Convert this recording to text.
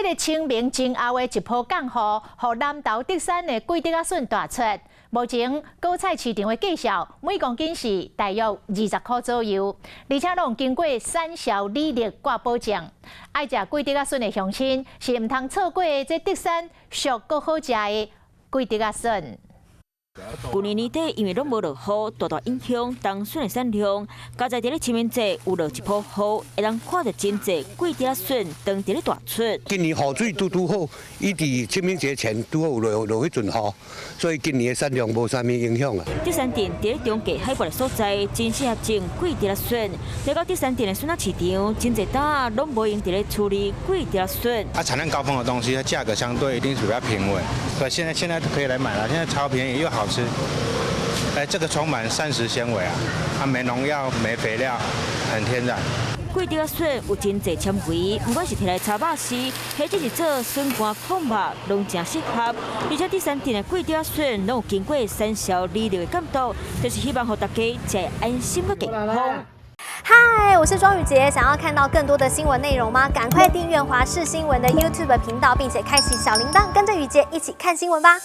這个清明前後的一波降雨，予南投竹山的桂竹仔筍大出。目前果菜市場的價數每公斤是大約20箍左右，而且攏經過產銷履歷掛保證。愛食桂竹仔筍的鄉親是毋通錯過這竹山俗閣好食的桂竹仔筍。舊年年底因為攏無落雨，大大影響冬筍的產量。佳哉佇咧清明節有落一波雨，會當看著真濟桂竹仔筍當佇咧大出。今年雨水拄拄好，伊佇清明節前拄好有落落彼陣雨，所以今年的產量無啥物影響啊。竹山鎮佇咧中低海拔的所在，真適合種桂竹仔筍。來到竹山鎮的筍仔市場，真濟擔攏無閒佇咧處理桂竹仔筍。啊，產量高峰的東西，它價格相對一定是比較平穩。對，現在可以來買了，現在超便宜又好吃。哎，這個充滿膳食纖維啊，它沒農藥、沒肥料，很天然。桂竹仔筍有真濟纖維，不管是提來炒肉絲，或者是做筍乾炕肉，攏誠適合。而且竹山鎮的桂竹仔筍攏有經過產銷履歷的監督，就是希望予大家食安心閣健康。嗨，我是莊宇傑，想要看到更多的新聞內容嗎？趕快訂閱華視新聞的 YouTube 頻道，並且開啟小鈴鐺，跟着宇傑一起看新聞吧。